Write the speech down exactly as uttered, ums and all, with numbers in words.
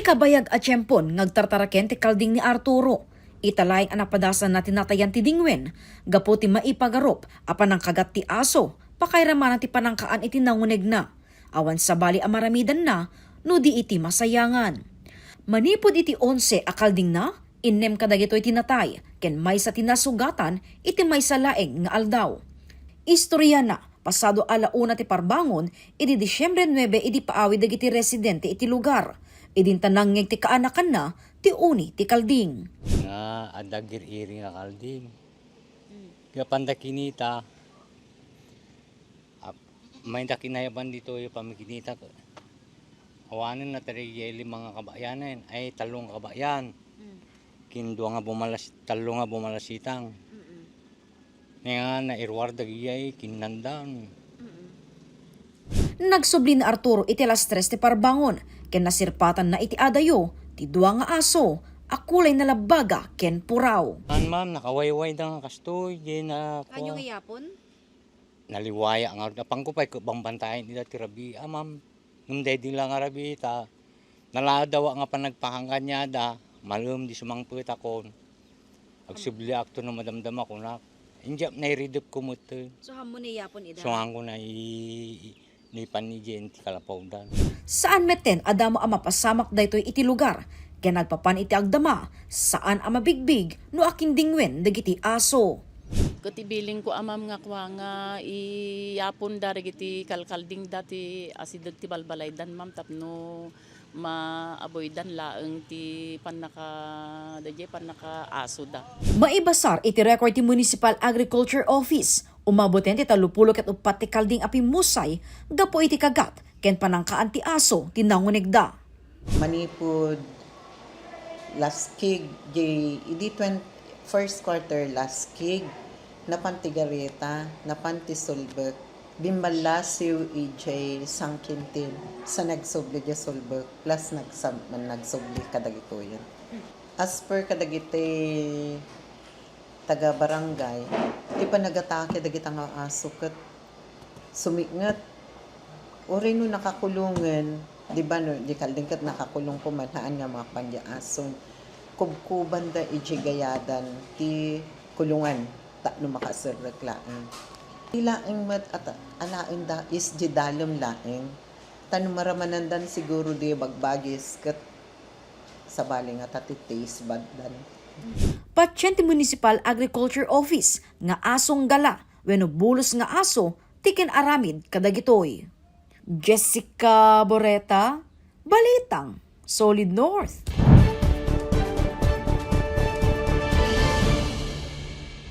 Kabayag a tiempon nga agtartaraken ti kalding ni Arturo. Ita laeng a napadasanna ti natayan ti dingwen gapu ti maipagarup a panangkagat ti aso, pakairamana ti panangkaan iti nangunegna. Awan sabali a maramidanna no di iti masayangan. Manipud iti onse a kaldingna, innem kadagitoy ti natay ken maysa ti nasugatan iti maysa laeng nga aldaw. Istoriana, pasado ala una ti parbangon idi Disiembre nuebe idi paawid dagiti residente iti lugar. Idinta nangngeg ti kaanakanna ti uni ti kalding. Nga adda agir-iri nga kalding. Gapan da kinita, ap-, may da kinayaban ditoy pamikinita. Awanen na tayo lima nga kabayanen, ay, tallo nga kabayan. Mm. Kin dua nga bumalas-, tallo nga bumalasitang. Mm-mm. Nga nairuar dagiti kinnandan. Mm-mm. Nagsubli ni Arturo iti alas tres ti parbangon, ken nasirpatanna iti adayo ti dua nga aso a kulay nalabbaga ken puraw. An, ma'am, nakawayway da nga kastoy, di na Anyo kua-, nga yapon? Naliwaya nga, apang ko pay, ket bambantayan ida ti rabii, ma'am. Ngem daydi la nga rabii ta, naladawa nga panagpakangkaniada, malem di sumangpetakon. Agsubliakto no madamdama kunak. Injap nairidep ko metten. So, hammo ni yapon ida? So, hanko na i-, i-, ni pan ni Jen ti kalapawdan. Saan metten a damo a mapasamak daytoy iti lugar, ken agpapan iti agdama, saan a mabigbig no akindingwen dagiti aso. Ket ibilin ko, a, ma'am, nga kua nga iyapon da dagiti kalkalding da ti asideg ti balbalaydan, ma'am, tapno ma-avoidan laeng ti pannaka-, daydiay pannakaaso da. Maibasar iti record ti Municipal Agriculture Office, umaboten ti tallopulo ket uppat ti kalding a pimmusay gapu iti kagat ken panangkaan ti aso ti nangunegda. Manipud last kig, di, idi twen-, first quarter last kig, napan ti gareta, napan ti sulbek, bimmallasiw idiay sangkintil sa nagsubli di sulbek plus nagsab-, nagsubli kadagitoyen. As per kadagiti taga-barangay, ti panagatake dagita nga aso ket sumiknget. Uray no nakakulongen, di ba, no, di kalding ket nakakulong ko man, haan nga mapan di aso. Kubkubanda idiay gayadan ti kulongan tapno makaserrek laeng. Ti laeng met at alaen da is di dalem laeng. Ta no maramanandan siguro di bagbagis ket sabali nga ta ti taste bud dan. Patien ti Municipal Agriculture Office nga asong gala wenno bulos nga aso ti kin-aramid kadagitoy. Jessica Boreta, Balitang Solid North.